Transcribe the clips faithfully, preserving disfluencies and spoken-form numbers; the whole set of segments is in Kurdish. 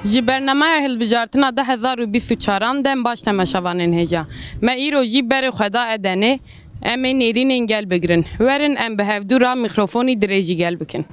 Ji bernameya hilbijartina du hezar û bîst û çaran dem baş temaşevanên hêja. Me îro jî berê xwe da Edenê. Em ê nêrînên gel bigirin. Werin em bi hevdû re mîkrofonî dirêjî gel bikin.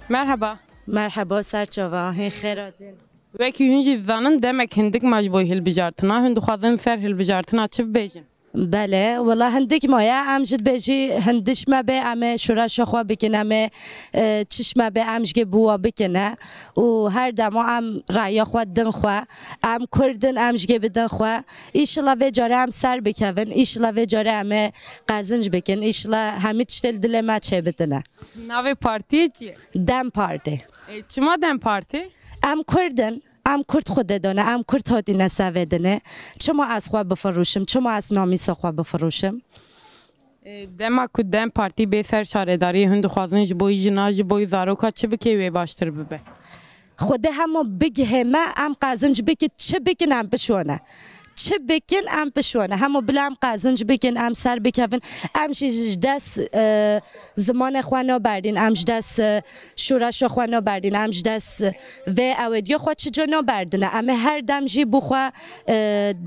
Merhaba. Merhaba, serçava, hê xêr hatin. Wekî hûn jî dizanin, demek hindik ma ji bo hilbijartina, hûn dixwazin ser hilbijartina çi bibêjin? Belê, wela hindik maye, em ji dibêjî hindiş me bê, em ê şoreşa xwe bikin, em ê, e, çiş me bê, em ji gê bi wa bikine û her dema em raya xwe din xwe, em Kurd in, em ji gê bidin xwe. Îşila vê carê em ser bikevin, îşila vê carê em ê qezinc bikin, îşila hemî tiştê li dilê me çêbitine. Navê partiyê çi ye? Dem Partî. E, çima Dem Partî? Em Kurd in. Em Kurd xwedê dane, em Kurd hatine sevê dinê. Çima ez xwe bifirûşim? Çima ez namîsa xwe bifirûşim? E, dema ku Dem Partî bê ser şaredariyê, hûn dixwazin ji bo jina, ji bo zaroka çi bike wê baştir bibe? Xwedê hema bigihê me, em qezinc bikin, çi bikin em pişwane. Çi bikin em pişwane. Hema bila em qezinc bikin, em ser bikevin. Em jî ji dest, e, zimanê xwe naberdin, em ji dest, e, şoreşa xwe naberdin, em ji dest, e, vê ewêdiya xwe çi ca naberdine. Em ê her dem jî bo xwe, e,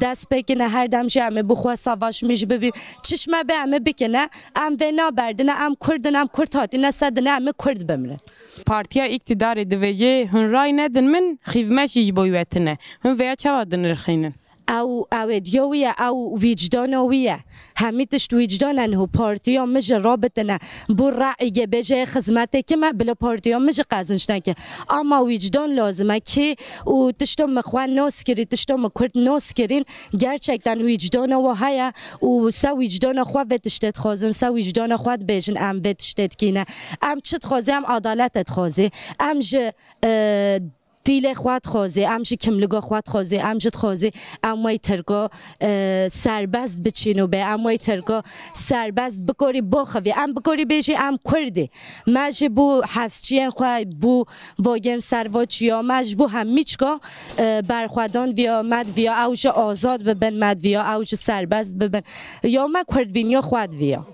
dest pêkine, her dem jî em ê bo xwe savaşmîş bibin. Çi ji me bê em ê bikine, em vê naberdine, em Kurd in, em Kurd hatine sedine, em ê Kurd bimrin. Partiya îktidarê dibêje, hûn ray nedin min, xizmet jî ji bo wê tune. Hûn vêya çawa dinirxînin? Ew, ew ê diya wî ye, ew wîcdana wî ye. Hemî tişt wîcdan e, niho partiya min ji rabitine. Bo re'îgê bêje xizmetê kime, bila partiya min ji qezinc neke. Ama wîcdan lazim e kî û tişta min xwe nas kirî, tişta min Kurd nas kirîn, gerçekten wîcdana wa heye û se wîcdana xwe vê tiştê dixwazin, se wîcdana xwe dibêjin em vê tiştê dikîne. Em çi dixwazî, em adalet dixwazî. Em ji, e, Dîlê xwe dixwazê, em ji kimliga xwe dixwazê, em ji dixwazê, em wey Tirka, e, serbest biçîn û bê, em wey Tirka serbest bikorî boxivî, em bikorî bêjî em Kurdî. Me ji bo hefsçiyên xwe, bo vagên servaçiya, me ji bo hemîçka, e, berxwedan viya, me diviya ew ji azad bibin, me diviya ew ji serbest bibin. Ya me Kurdbîniya xwe diviya.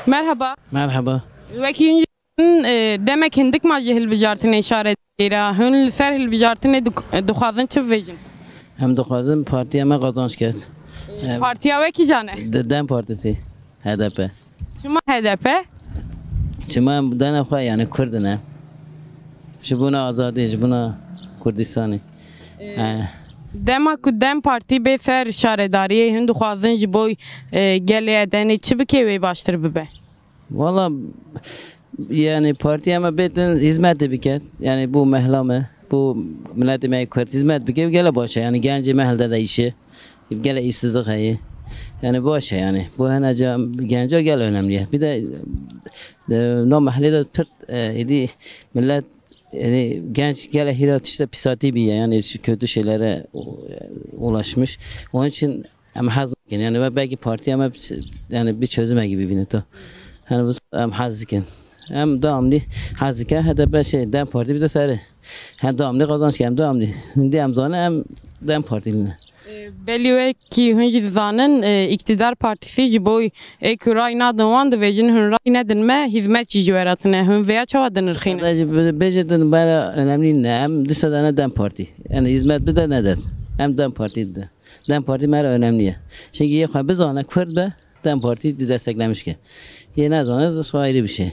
Merhaba. Merhaba. Wekî hûn jî, e, demek hindik ma ji hilbijartinê şaredarî re. Hûn li ser hilbijartinê dix-, dixwazin çi bibêjin? Em dixwazin partiya me qazanç ket. E, partiya we kîjan e? De-, Dem Partisi, H D P. Çima H D P? Çima em dene xwe, yani Kurd in em. Ji bona azadî, ji bona Kurdistanê. E, He. Dema ku Dem Partî bê ser şaredariyê, hûn dixwazin ji bo, e, gelê Edenê çi bike wê baştir bibe? Valla, yani partiya me bêtin hizmetê biket. Yani bu mehla me, bu milletê me Kurd hizmet bike, gele baş e. Yani gencê me hilde de işi, gele işsizlik heye. Yani baş e yani. Bu hene ca genca gel önemli ye. Bir de, e, no mahallede pir, e, idi millet, yani genç gele hira tişte pisatî bîye. Yani şu kötü şeylere u-, ulaşmış. Onun için Em hez dikin. Yani ve belki partiya me bir şey, yani bir çözüme gibi bîne to. Yani bu em hez dikin. Em devamlı hez dikin. H D P şey, Dem Partî bir de serê. Hem devamlı kazanç, hem devamlı. Şimdi em zanin em Dem Partî ne. E, belê wekî hûn jî dizanin, e, îktidar partîsî ji bo ê ku ray nadin wan dibêjin hûn ray nedin me, hizmet jî ji we re tune. Hûn vêya çawa dinirxînin? Bêje, bêje din bana önemli ne. Em dişa dane Dem Partî. Yani hizmet bide nedet. Em Dem Partî dide. Dem Partî me re önemli ye. Çünkü yê xwe bizane Kurd be, Dem Partî desteklemiş ke. Yê nezane, o ayrı bir şey.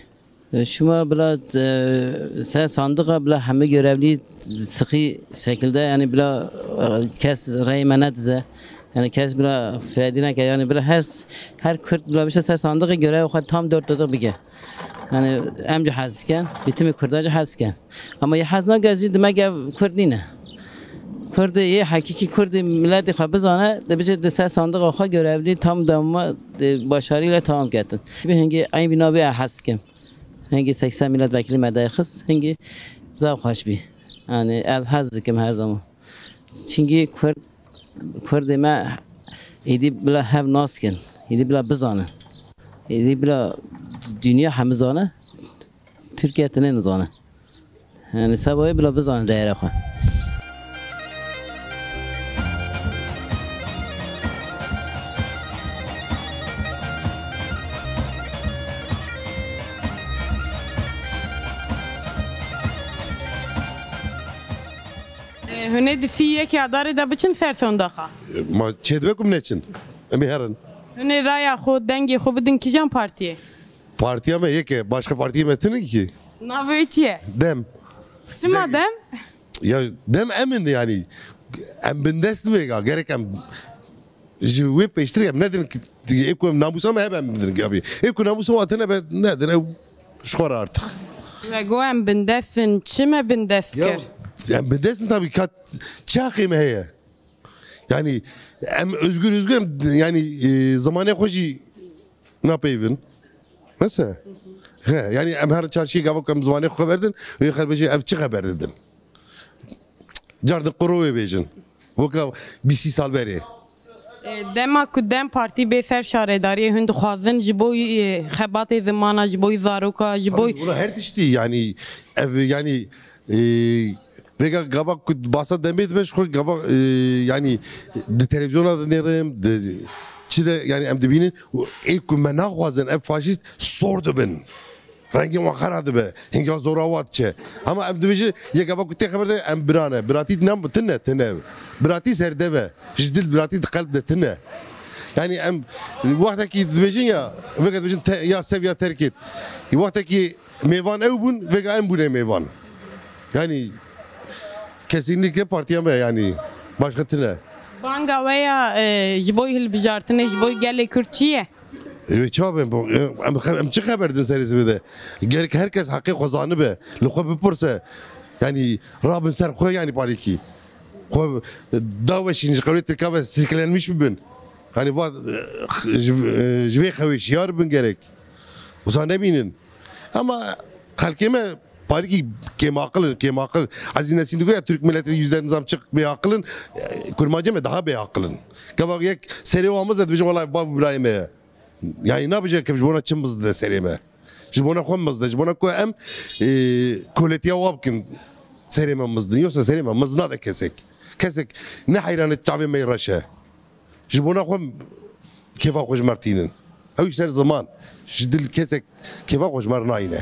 E, şima bila, e, ser sandığa bila hemî görevlî sıkı şekilde, yani bila, e, kes rey me nedize. Yani kes bila fedî neke, yani bila her, her Kurd bila bişe ser sandığı görev xwe tam dört dörtlük bike. Yani em jî hez dikin, bitimi Kurda jî hez dikin. Ama yê hez nake jî demek ev Kurd nîne. Kurdê yê hekîkî Kurdê miletê xwe bizane, dibêje di ser sandiqa xwe görevlî tam dema, e, başarıyla tamam ketin. Bi hingî eyn bîna bê hez dikim. Hingî seksen milletvekilî me derxist, hingî Zaf xweş bî. Yani ez hez dikim her zaman. Çinkî Kurd, Kurdê me êdî bila hev nas kin, êdî bila bizanin. Êdî bila dinya hemî zane, Tirkiye tine nizane. Yani seba wê bila bizanin değere xwe. Hûn ê di sî yekê Adarê de biçin ser sondaxa? Ma çêdibe ku min neçin. Em ê herin. Hûn ê raya xwe, dengê xwe bidin kîjan partiyê? Partiya me yek e, başka partiyê me tune ki. Navê wê çi ye? Dem. Çima Dem. Dem? Ya Dem em in yani. Em bindest vêga, gerek em ji wê pêştir em nedin ki, ê ku em namûsa me hebe em bidin ki abi. Ê ku namûsa me tune be nedin ew ji xwe re artık. We got em bindest in, çi me bindest kir? Ya em bindest in tabii, kat çi heqê me heye? Yani em özgür özgür em, yani, e, zamanê xwe jî napeyvin. Mesela. He, yani em her çarşiyê gava ku em zimanê xwe xeber din, wê xelbê jî ev çi xeber didin? Car di quro wê bêjin. Weka bîst sal berê. E, dema ku Dem Partî bê ser şaredariyê, hûn dixwazin ji bo, e, xebatê zimana, ji bo zaroka, ji bo Tabii, buna her tiştî yani ev yani, e, vêga gava ku basa demê dibe ji xwe gava, e, yani di televizyona dinêrim, di çi de yani em dibînin û ê ku me naxwazin ev faşîst sor dibin. Rengê wan xera dibe. Hinga zora wa diçe. Ama em dibêjin, yek eva ku tê xeber de, em bira ne. Biratî ne, tune, tune. Biratî serde ve. Ji dil biratî di qelb de tune. Yani em wextekî dibêjin ya, veke dibêjin te, ya sev ya terk et. Wextekî mêvan ew bûn, veka em bûne mêvan. Yani kesinlikle partiya me yani başka tune. Banga we ya, e, ji bo hilbijartinê, ji bo gelê Kurd çi ye? Ê, çawa ben, em, em, em çi xeber din serê sibê de? Gerek her kes heqê xwe zanibe, li xwe bipirse. Yani rabin ser xwe yani parîkî. Xwe daweşîn ji qewlê Tirka ve silkelenmiş bibin. Yani va, e, ji, e, ji vê xewê şiyar bin gerek. Wisa nebînin. Ama xelkê me parîkî kêmaqil in, kêmaqil. Ezîz Nesîn digoya Türk milletê yüzde nizam çık bêaqil in. E, Kurmancê me daha bêaqil in. Gava yek serê wan mize dibêje, "Walahi bav birayê me ye." Yani nabêje ke ji bona çi mizde serê me. Ji bona xwe mizde, ji bona ku em, e, koletiya wa bikin serê me mizdin. Yoksa serê me miz nade kesek. Kesek ne heyranê çavê me yê reş e. Ji bona xwe kêfa xwe ji me re tînin. Ew ji ser ziman, ji dil kesek kêfa xwe ji me re nayîne.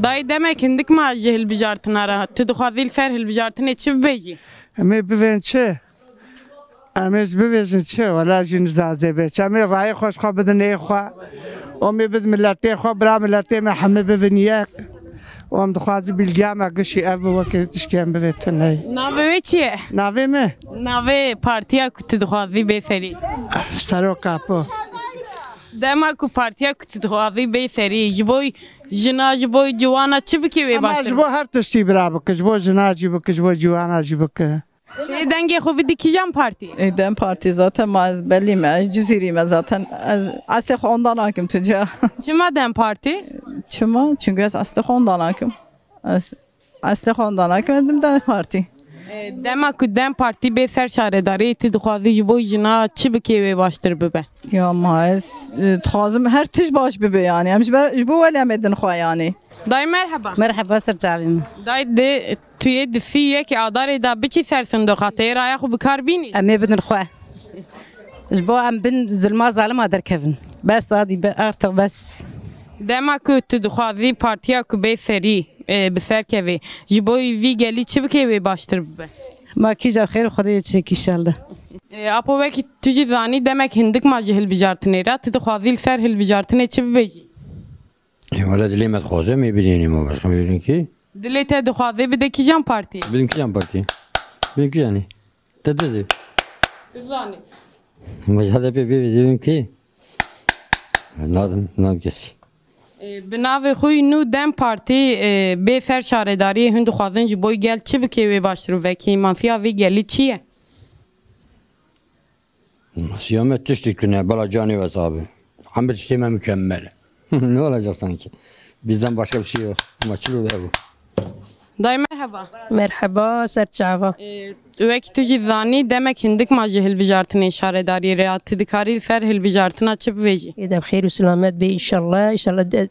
Dayê, demek hindik ma ji hilbijartina re. Tu dixwazî li ser hilbijartinê çi bibêjî? Em ê bivên çi? Em ê ji bivêjin çi? Wela jî nizazê bê çi. Em ê rayê xwe ji xwe bidin ê xwe. Em ê bid miletê xwe, bira miletê me hemî bivin yek. Û em dixwazin bilgiya me gişî ev bi wekî tişkên bivê tuneyî. Navê wê çi ye? Navê me? Navê partiya ku tu dixwazî bê serî? Serok Apo. Dema ku partiya ku tu dixwazî bê serî, ji bo jina, ji bo ciwana çi bike wê Ama baştir? Ji bo her tiştî bira bike, ji bo jina jî bike, ji bo ciwana jî bike. Ê dengê xwe bidî kîjan partî? Ê DEM Partî zaten ma ez belî me, ez Cizîrî me zaten. Ez eslê xwe onda nakim tu ca. Çima DEM Partî? Çima? Çünkü ez eslê xwe onda nakim. Ez eslê xwe onda nakim, ez dim DEM Partî. Ê, dema ku DEM Partî bê ser şaredariyê, tu dixwazî ji bo jina çi bikê wê baştir bibe? Ya ma ez, e, dixwazim her tişt baş bibe yani. Em ji be-, ji bo welê em ê din xwe yani. Dayê merheba. Merheba ser çavê min. Dayê, di, tu yê di sî yekê Adarê de biçî ser sindoqa, tê raya xwe bi kar bînî? Em ê bidin xwe. Ji bo em bin zulma zalima derkevin. Bes adî be, artık bes. Dema ku tu dixwazî partiya ku bê serî, e, bi ser kevê, ji bo vî gelî çi bikê wê baştir bibe? Ma kîja xêr Xwedê çêkî inşallah. E, Apo, wekî tu jî zanî, demek hindik ma ji hilbijartinê re, tu dixwazî li ser hilbijartinê çi bibêjî? Ê, wele dilê me dixwaze, em ê bidînî me, başka me bidin ki? Dilê te dixwaze bide kîjan partiyê? Bidin kîjan partiyê? Bidin kîjanî? Te dizê? Dizanî. Me ji H D P bê bidin ki? Nadim, nadim kesî. E, bi navê xwe yî nû DEM Partî, e, bê ser şaredariyê hûn dixwazin ji bo gel çi bike wê baştir bibe? Kêmasiya vê gelî çi ye? Kêmasiya me tiştek tune, bala canê wes abi. Hemî tiştê me mükemmel. Ne olacak sanki? Bizden başka bir şey yok. Maçlı ve bu. Dayı merhaba. Merhaba, ser çava. Ee, wek tu jî zanî, demek hindik ma ji hilbijartinê şaredariyê re, tu dikarî li ser hilbijartina çi bivêjî? Ê de bi xêr û selamet bê inşallah. İnşallah de,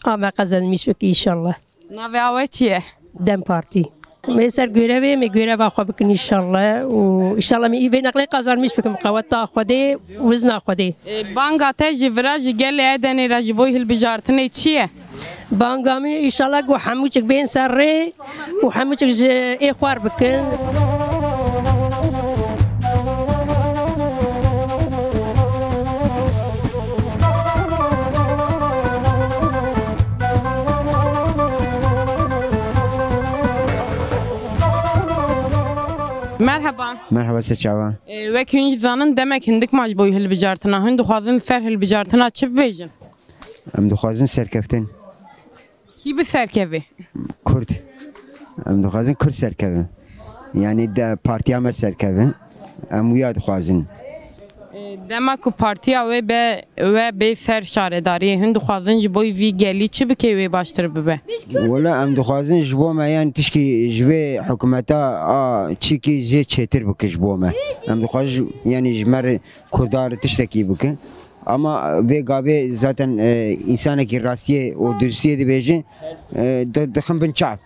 a me qazanmîş bikî inşallah. Navê awe çi ye? DEM Partî. Em ê ser görevê, em ê göreva xwe bikin inşallah. Û inşallah em ê vê neqlê qazanmîş bikin bi qeweta Xwedê û izna Xwedê. E, banga te ji vira ji gelê Edenê re ji bo hilbijartinê çi ye? Banga min inşallah ku hemûçik bên ser rê û hemûçik ji ê xwar bikin. Merhaba. Merhaba, se çava. E, wek hûn jî zanin, demek hindik ma ji bo hilbijartina. Hûn dixwazin ser hilbijartina çi bibêjin? Em dixwazin serkeftin. Kî bi serkevê? Kurd. Em dixwazin Kurd serkevin. Yani de partiya me serkevin. Em wiya dixwazin. E, dema ku partiya wê be, we bê ser şaredariyê, hûn dixwazin ji bo vî gelî çi bike wê baştir bibe? Wala em dixwazin ji bo me, yani tişkî ji vê hikûmeta a çîkî jê çêtir bike ji bo me. Em dixwazin, yani ji me re Kurda re tiştekî bike. Ama vê gavê zaten, e, însanekî rastiyê û duristiyê dibêje, e, di-, dixin bin çav.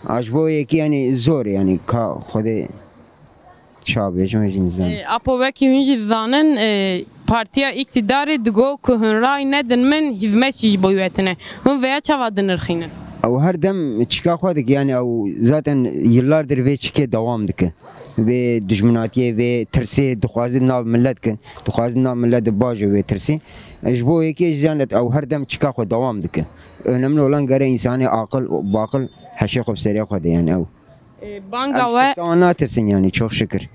A ji bo yekî, yani zor, yani ka Xwedê çav bêjim, ez jî nizanim. E, apo wekî hûn jî dizanin, e, partiya îktîdarê digo ku hûn ray nedin min, hizmet jî ji bo wê tine. Hûn vêya çawa dinirxînin? Ew her dem çika xwe dike, yani ew zaten yıllardır vê çikê dewam dike. Vê dijminatiyê, vê tirsê dixwaze nav millet kin, dixwaze nav millet de bajo vê tirsê. Ji bo yekê jî zanet ew her dem çika xwe dewam dike. Önemli olan gere însanê aqil, baqil heşê xwe bi serê xwe de, yani ew. E, banga Em ji we tişta wan natirsin, yani çok şükür.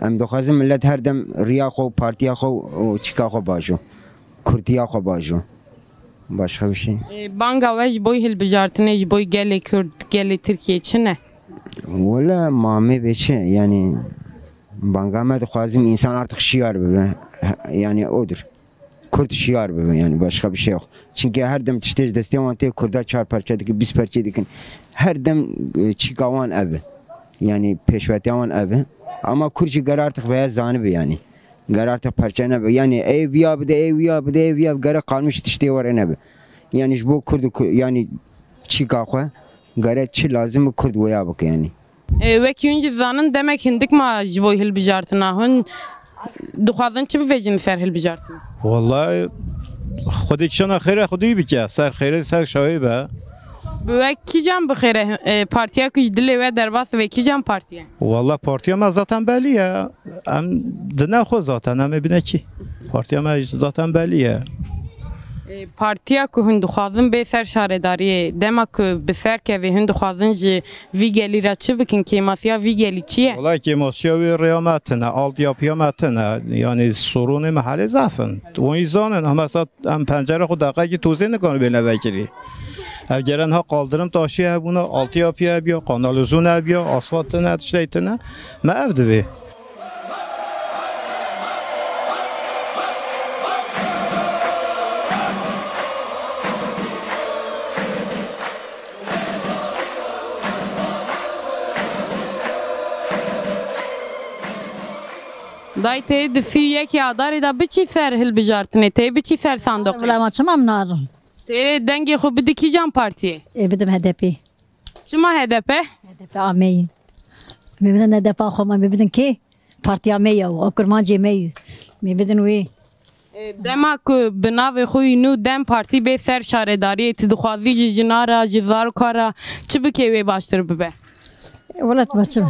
Em dixwazin millet her dem riya xwe û partiya xwe û çika xwe bajo. Kurtiya xwe bajo. Başka bir şey. E, banga we ji bo hilbijartinê, ji bo gelê Kurd, gelê Tirkiyê çi ne? Wala mamê bê çi, yani banga me dixwazim insan artık şiyar bibe. Yani odur. Kurd şiyar bibe, yani başka bir şey yok. Çünkü her dem tiştê ji destê wan tê, Kurda çar parça dikin, bîst parçe dikin. Her dem, e, çîka wan ev e. Yani pêşvetiya wan ev e. Ama Kurd jî gere artık veya zanibe yani. Gere artık parça nebe. Yani ê viya bide, ê viya bide, ê viya gere kalmış tiştê were nebe. Yani ji bo Kurd û Ku-, yani çîka xwe gere çi lazim e Kurd weya bike yani. E, wekî hûn jî zanin, demek hindik ma ji bo hilbijartina hûn dixwazin çi bivêjin li ser hilbijartina? Wallahî, Xwedê kişana xêre xwedî bike, ser xêrê ser şawê be. Bi we kîjan bi xêre, e, partiya ku ji dilê we derbas dibe kîjan partiye? Wallahî partiya me zaten belî ye. Em dine xwe zaten, em ê bine kî? Partiya me zaten belî ye. E, partiya ku hûn dixwazin bê ser şaredariyê, dema ku bi ser kevê hûn dixwazin ji vî gelî re çi bikin? Kêmasiya vî gelî çi ye? Wala kêmasiya wê rêya me tine, altyapıya me tine. Yani sorunê mehelê zaf in. Wan jî zanin, em hesa em pencere xwe deqekî tozê nikarin bêne vekirî. Ev gere niha qaldirim taşî hebûna, altyapı hebiya, kanalizon hebiya, asfalt tine, tiştê tine. Me ev divê. Dayê, tê di sî û yekê Adarê de biçî ser hilbijartinê, tê biçî ser sandoqê? Wela ma çima em narin? Tê dengê xwe bidî kîjan partiyê? Ê, bidim H D P. Çima H D P? H D P ameyî. Me bidin H D P xwe, me bidin kê? Partiya me ye, o kurmancê me ye. Me bidin wê. E, dema ku bi navê xwe yî nû DEM Partî bê ser şaredariyê, tu dixwazî ji jina re, ji zaroka re çi bike wê baştir bibe? Welat me çi?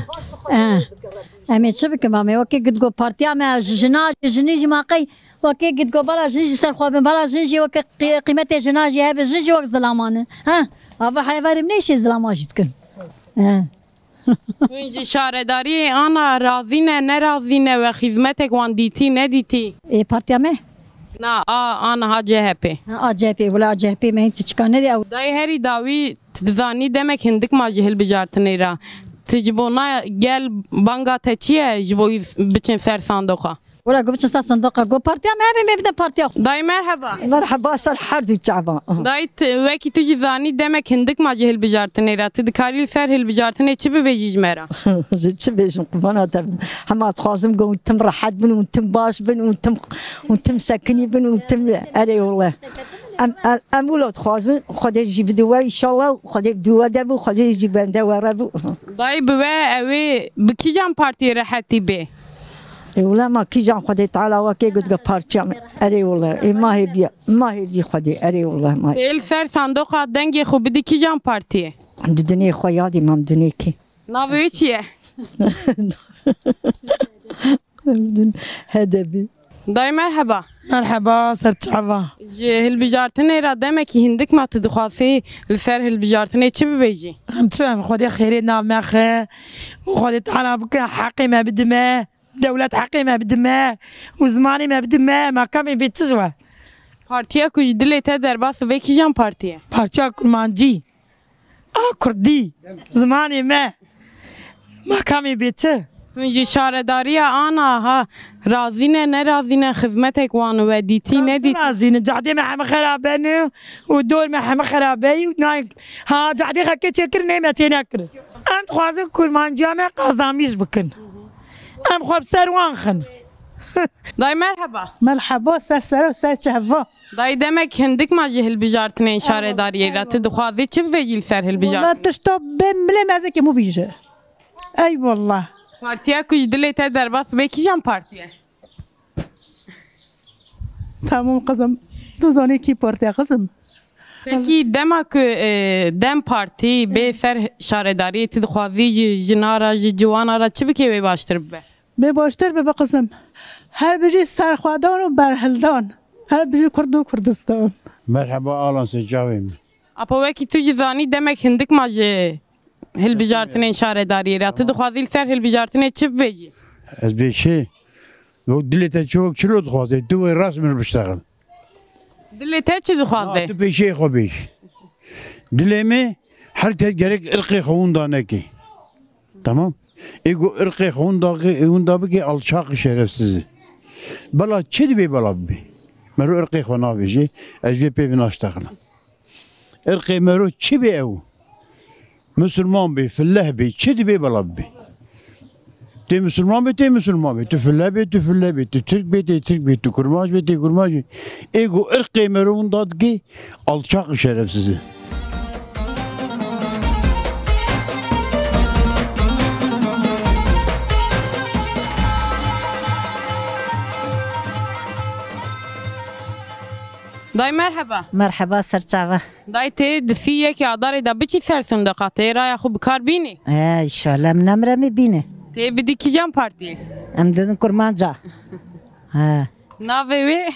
E, em ê çi bikin? Em ê wekî gidgo partiya me ji jina, ji jinî jî ma qey wekî gidgo bala jin jî ser xwe bin, bala jin jî wekî qî-, qîmetê jina jî hebe, jin jî wek zilaman in. Ha? Ava heyvarê min neyşê zilama jî dikin. E. Hûn ji şaredariyê ana razî ne, nerazî ne, we xîzmetek wan dîtî, nedîtî? Ê, partiya me? Na, a, a niha C H P. Ha, a C H P, wela a C H P me hin tu çika nedî ew. Dayê herî dawî tu dizanî demek hindik ma ji hilbijartinê re. Tu ji bona gel banga te çi ye ji bo wî biçin ser sandoqa? Wela go biçin ser sandoqa, go partiya me hebe me bidin partiya xwe. Dayê merheba. Merheba ser her du çava. Dayê tu, wekî tu jî zanî demek hindik ma ji hilbijartinê re. Tu dikarî li ser hilbijartinê çi bibêjî ji me re? Ji çi bêjim qurbana te bim. Hema dixwazim go hûn tim rehet bin, hûn tim baş bin, hûn tim, hûn tim sekinî bin, hûn tim erê wele. Em, em, em wilo dixwazin, Xwedê jî bide we, înşallah, Xwedê bi we de bû, Xwedê jî bende we re bû. Dayê bi we ew ê bi kîjan partiyê rehetî bê? Ê wele ma kîjan Xwedê Teala wekê got ge partiya me. Erê wele, ê ma hêdî, ma hêdî Xwedê, erê wele ma. Tê li ser sandoqa dengê xwe bidî kîjan partiyê? Di dinê xwe yadî mam dinê kê. Navê wê çi ye? H D P. Dayê merheba. Merheba, ser çava. Ji hilbijartinê re demekî hindik ma tu dixwazî li ser hilbijartinê çi bibêjî? Em çi em Xwedê xêrê nav nexe û Xwedê Teala bike heqê me bidime, dewlet heqê me bidime û zimanê me bidime, me kamê bê çi ji we? Partiya ku ji dilê te derbas vê kîjan partî ye? Partiya Kurmancî. A kurdî, zimanê me. Mekamê bê çi? Hûn ji şaredariya ana ha razî ne, nerazî ne, xizmetek wan we dîtî, nedîtî? Razî ne, cahdê me heme xerabe ne û dor me heme xerabe ye û nayê. Ha, cahdê xelkê çêkir, nê me çê nekir. Em dixwazin kurmanciya me qazanmîş bikin. Em xwe bi ser wan xin. Dayê merheba. Merheba, ser sera û ser çava. Dayê demek hindik ma ji hilbijartinên şaredariyê re. Tu dixwazî çi bibêjî li ser hilbijartinê? Wala tişta bê milê mezekê mû bîje. Ey wallah. Partiya ku ji dilê te derbas bê kîjan partî ye? Tamam qizim. Tu zanî kî partiya qizim? Pekî dema ku, e, dem Partî bê ser şaredariyê, tu dixwazî ji jina re, ji ciwana re çi bike wê baştir bibe? Bê baştir bibe qizim. Her bijî serxwedan û berhildan. Her bijî Kurd û Kurdistan. Merheba Alan, ser çavê min. Apo wekî tu jî zanî demek hindik ma ji hilbijartinên şaredariyê re. Tu dixwazî li ser hilbijartinê çi bibêjî? Ez bêşê. Wek dilê te çi, wek çilo dixwaze, tu wê rast min biştexil. Dilê te çi dixwaze? Na, tu pêşeyê xwe bêj. Dilê me her kes gerek irqê xwe winda neke. Tamam? Ê ku irqê xwe winda, winda bike, alçaq, şerefsiz e. Bela çi dibê bela bibê? Mero irqê xwe nabêje, ez vê pê vê naştexile. Irqê mero çi bê ew? Misilman bê, fileh bê, çi dibê bela bibê. Tê misilman bê, tê misilman bê. Tu fileh bê, tu fileh bê. Tu tirk bê, tê tirk bê. Tu kurmanc bê, tê kurmanc bê. Ê ku irqê mero winda dike, alçaq û şerefsiz e. Dayê merheba. Merheba, ser çava. Dayê tê di sî yekê Adarê de biçî ser sindoqa, tê raya xwe bi kar bînî? He, înşallah em nemre me bîne. Tê bidî kîjan partiyê? Em didin kurmanca. He. Navê wê?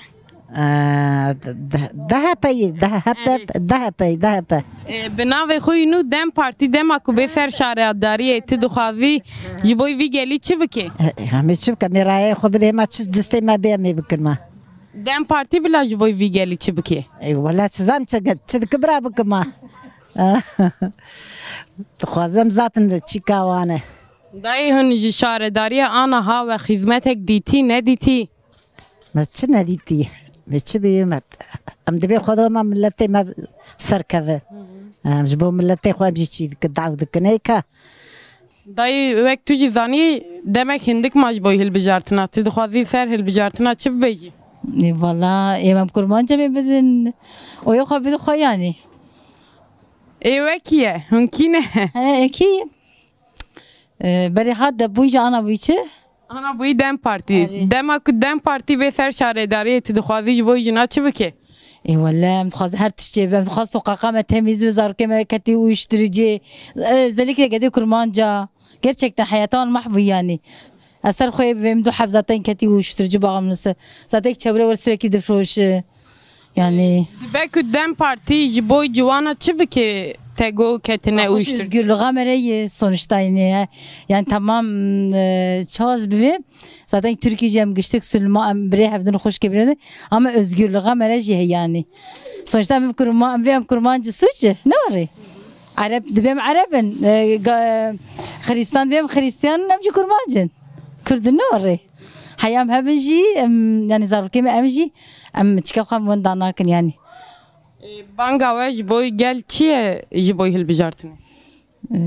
Ee, D-, D-, D H P yê, D H P, Erê. D H P, D H P. Ee, bi navê xwe yî nû dem Partî, dema ku bê ser şaredariyê, tu dixwazî ji bo vî gelî çi bikê? Ee, em ê çi bikim? Ê rayê xwe bidê me, çi distê me bê, em ê bikin me. Dem Partî bila ji bo vî gelî çi bikê? Ê, wela çi zan çi, çi dike bira bikim me. Dixwazim zaten çîka wan e. Dayê hûn ji şaredariya ana ha we xîzmetek dîtî, nedîtî? Me çi nedîtî? Me çi bî me? Em dibê xwe de me miletê me serkeve. Em ji bo miletê xwe em jî çî dikin, daw dikin. Ê ka? Dayê, wek tu jî zanî, demek hindik ma ji bo hilbijartina. Tu dixwazî ser hilbijartina çi bibêjî? Ê, vala, ê, em kurmanca me bidin. Oya xwe bidin xwe yanî. Ê, wekî ye, hûn kî ne? He, ê, kî? Ee, berê hat de bûy ji ana bûy çi? Ana bûyî dem Partî. Erê. Dema ku dem Partî bê ser şaredariyê, tu dixwazî ji bo jina çi bikê? Ê wele, em dixwazin her tiştê be. Em dixwazin soqaqa me temîz be, zarokê me ketî uyuşturucu. Ee, özellikle gedê kurmanca. Gerçekten heyata wan mahv bû yanî. Ez ser xwe bê, em du heb zaten ketî uyuşturucu bağımlısı. Zaten çewre wer sürekli difroşi. Yani Dibe ku DEM Partî ji bo ciwana çi bike, te got ketine Xweş uyuşturucu? Özgürlüğe mere ye sonuçta yine. Yani tamam, e, çaz bibe. Zaten Türkiye em giştik Sülma em birê hevdin xweş kebirede. Ama özgürlüğe mere jî heye yani. Sonuçta em kurma, em vê em kurmancî suç ne var? Ereb, dibêm Ereb in, e, ga-, e, Xristan dibêm Xristiyan in, em jî kurmanc in. Kurd in ne orê. Heya em hebin jî, em, yani zarokê me em jî, em çika xwe em wenda nakin yani. E, banga we ji bo gel çi ye ji bo hilbijartinê? E,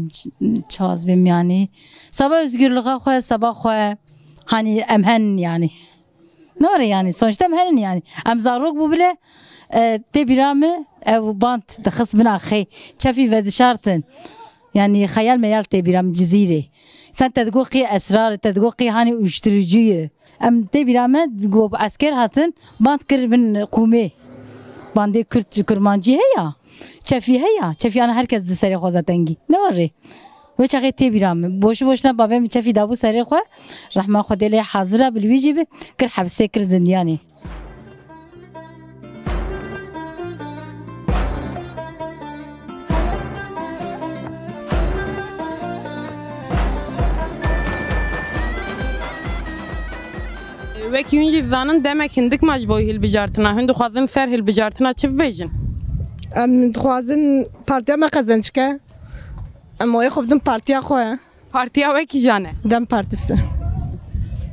ç-, çaz bêm yani. Seba özgürlüğe xwe, seba xwe, hani em hen yani. Ne were yani, sonuçta em henin yani. Em zarok bû bile, e, tê bîra min ew bant dixist bina xê. Çefî vedişartin. Yani xeyal meyal tê bîra min Cizîrê. Sen te digot qî esrar, te digot qî hani uyuşturucu ye. Em tê bîra me digot esker hatin, bant kir bin qûmê. Bandê Kurd, Kurmancî heya. Çefî heya. Çefî ana herkes di serê xwe zaten gî. Ne were? Wê çaxê tê bîra min. Boşu boşuna bavê min çefî dabû serê xwe. Rehma Xwedê lê hazir e, bi li wî jî bi kir hepsê, kir zindiyanê. Wekî hûn jî dizanin, demek hindik ma ji bo hilbijartina. Hûn dixwazin ser hilbijartina çi bibêjin? Em dixwazin partiya me qezenc ke. Em oyê xwe bidin partiya xwe. Partiya we kîjan e? DEM Partisi.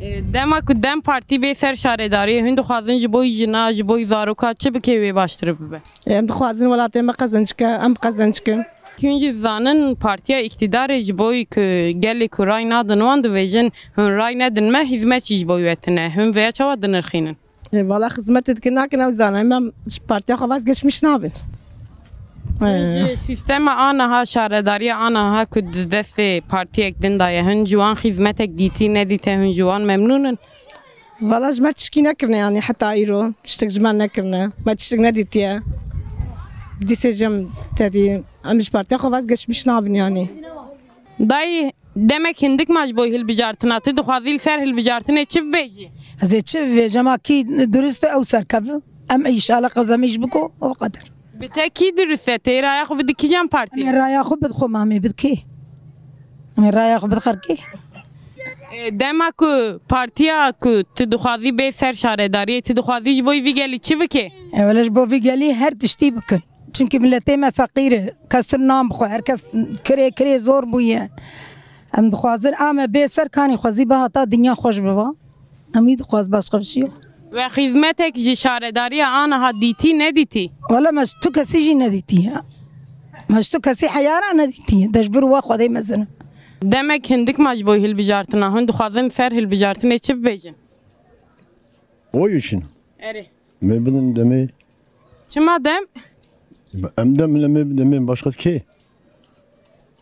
E, dema ku DEM Partî bê ser şaredariyê, hûn dixwazin ji bo jina, ji bo zaroka çi bike wê baştir bibe? Em dixwazin welatê me qezenc ke, em qezenc kin. Hûn jî dizanin partiya îktîdarê ji bo ku gelê ku ray nadin wan dibêjin, hûn ray nedin me, hizmet jî ji bo we tine. Hûn vêya çawa dinirxînin? E, vala xizmetê dikin nakin ew zane. Em ji partiya xwe vazgeçmiş nabin. E. Ji sîstema aniha, şaredariya aniha ku di destê partiyek din de ye, hûn ji wan xizmetek dîtî nedîte, hûn ji wan memnûn in? Vala ji me tişkî nekirine yani heta îro. Tiştek ji me nekirine. Me tiştek nedîtiye. Dîsê jî em tedî. Em ji partiya xwe vazgeçmiş nabin yani. Dayê, demek hindik ma ji bo hilbijartina. Tu dixwazî li ser hilbijartinê çi bibêjî? Ez ê çi bibêjim? Ma kî dirust e ew serkeve. Em îşala qezemîş biko, o qeder. Bi te kî dirust e? Tê raya xwe bidî kîjan partî? Em ê raya xwe bid xwe mamê bid kê? Em ê raya xwe bid xerkê? E, dema ku partiya ku tu dixwazî bê ser şaredariyê, tu dixwazî ji bo vî gelî çi bike? E, wele ji bo vî gelî her tiştî bikin. Çimkî miletê me feqîr e. Kes tu nan bixwe, her kes kirê, kirê zor bûye. Em dixwazin a me bê ser kanî xwezî bihata dinya xweş biba. Em wî dixwaz başqa bir şey yok. We xizmetek ji şaredariya aniha dîtî nedîtî? Wele me ji tu kesî jî nedîtî ya. Me ji tu kesî heyara nedîtî. De ji vir we Xwedê mezin. Demek hindik ma ji bo hilbijartina. Hûn dixwazin ser hilbijartinê çi bibêjin? Oy için. Erê. Me bidin demê. Çima dem? Em dem, em dem başka kê?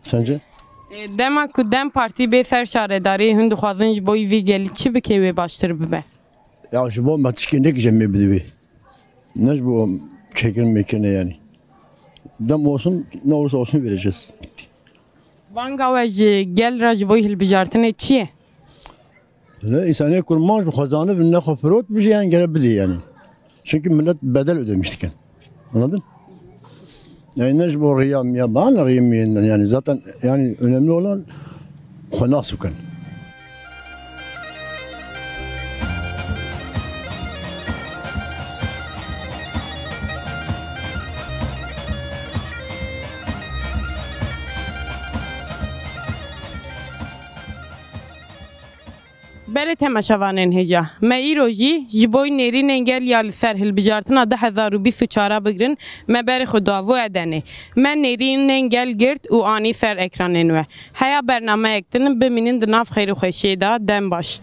Sence? E, dema ku DEM Partî bê ser şaredariyê, hûn dixwazin ji bo vî gelî çi bike wê baştir bibe? Ya ji bo me tişkê nekişe me bidivê. Ne ji bo çekirin mekirine yani. Dem olsun, ne olursa olsun vereceğiz. Banga we ji gel re ji bo hilbijartinê çi ye? Ne, insanê kurmanc bi xwe zanibin, ne xwe firot bijî, yani gere bidê yani. Çünkü millet bedel ödemiş dikin. Anladın? Yani ne ji bo riya miya, bana riya miya yani zaten yani önemli olan xwe nas bikin. Belê temaşevanên hêja, me îro jî ji bo nêrînên gel ya li ser hilbijartina du hezar û bîst û çar bigirin, me berê xwe davu Edenê. Me nêrînên gel girt û anî ser ekranên we. Heya bernameyek din bimînin di nav xêr û xweşiyê de, dem baş.